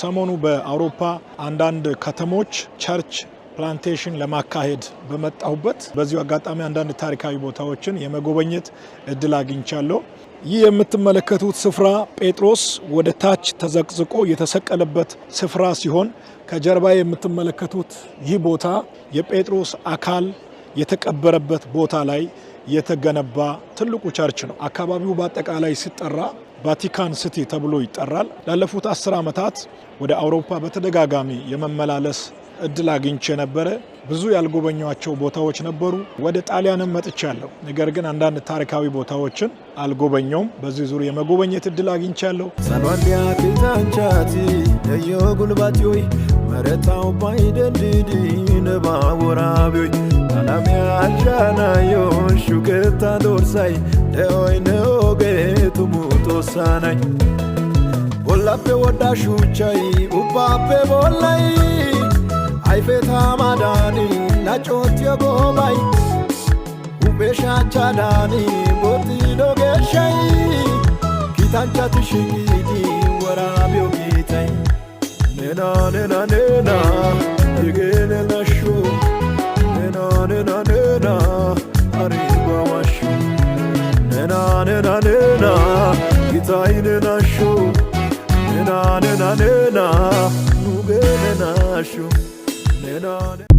ሰሞኑ በአውሮፓ አንዳንድ ከተሞች church plantation ለማካሄድ በመጣሁበት በዚሁ አጋጣሚ አንዳንድ ታሪካዊ ቦታዎችን የመጎብኘት እድል አግኝቻለሁ። ይህ የምትመለከቱት ስፍራ ጴጥሮስ ወደ ታች ተዘቅዝቆ የተሰቀለበት ስፍራ ሲሆን፣ ከጀርባ የምትመለከቱት ይህ ቦታ የጴጥሮስ አካል የተቀበረበት ቦታ ላይ የተገነባ ትልቁ church ነው። አካባቢው በአጠቃላይ ሲጠራ ቫቲካን ሲቲ ተብሎ ይጠራል። ላለፉት 10 ዓመታት ወደ አውሮፓ በተደጋጋሚ የመመላለስ እድል አግኝቼ ነበረ። ብዙ ያልጎበኘኋቸው ቦታዎች ነበሩ። ወደ ጣሊያንም መጥቻለሁ። ነገር ግን አንዳንድ ታሪካዊ ቦታዎችን አልጎበኘሁም። በዚህ ዙር የመጎብኘት እድል አግኝቻለሁ። Saluwan diya kiitanchchati neeyyo gulbbatiyoy, mereta ubbay denddidi nebaa woraabiyoy, alamiyaa ashshanaayyo shuketta dorssay, de'oy ne ogee tumu Xoossaa Na'ay. Bollappe wodhdha shuchchay ubbaappe bollay ayfe tamadan lacoottiyo goomay huuphe shaachchadan booxxido geeshshay kiitanchchati shiiqidi woraabiyo giitay nena, nena, nena, hegee nenashsho, nena, nena, nena, haribaawasho, nena, nena, nena, gitay nenashsho, nena, nena, nena, nugee nenashsho, nena.